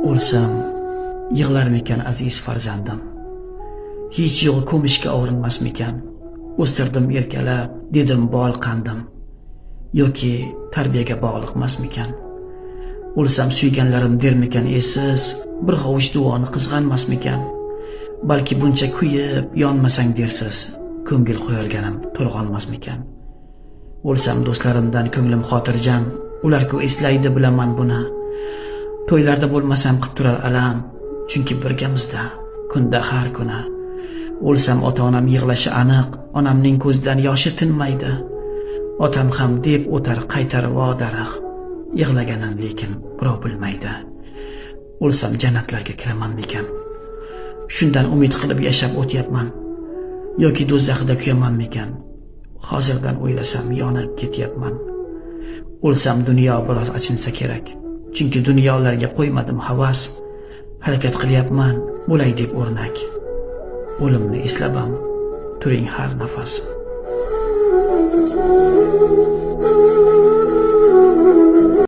O'lsam yig'larmikan aziz farzandim? Hech yo'g'i ko'mishga og'rinmasmikan? O'stirdim erkalab, dedim bol qandim. Yoki tarbiyaga bog'liqmasmikan? O'lsam suyganlarim dermikan esiz, bir hovuch duoni qizg'anmasmikan? Balki buncha kuyib yonmasang dersiz, ko'ngil qo'yolganim to'lg'onmasmikan? O'lsam do'stlarimdan ko'nglim xotirjam, ular-ku eslaydi bilaman buni. To'ylarda bo'lmasam qilib turar alam, chunki birgamizda kunda har kuni. O'lsam ota-onam yig'lashi aniq, onamning ko'zidan yoshi tinmaydi. Otam ham deb o'tar qaytar vodariq, yig'laganin lekin birov bilmaydi. O'lsam jannatlarga kiramanmikan? Shundan umid qilib yashab o'tyapman. Yoki do'zaxda kuyamanmikan? Hozirdan o'ylasam yonib ketyapman. O'lsam dunyo biroz achinsa kerak. Chunki dunyolarga qo'ymadim havas. Harakat qilyapman, bo'lay deb o'rnak. O'limni eslabam turing har nafas.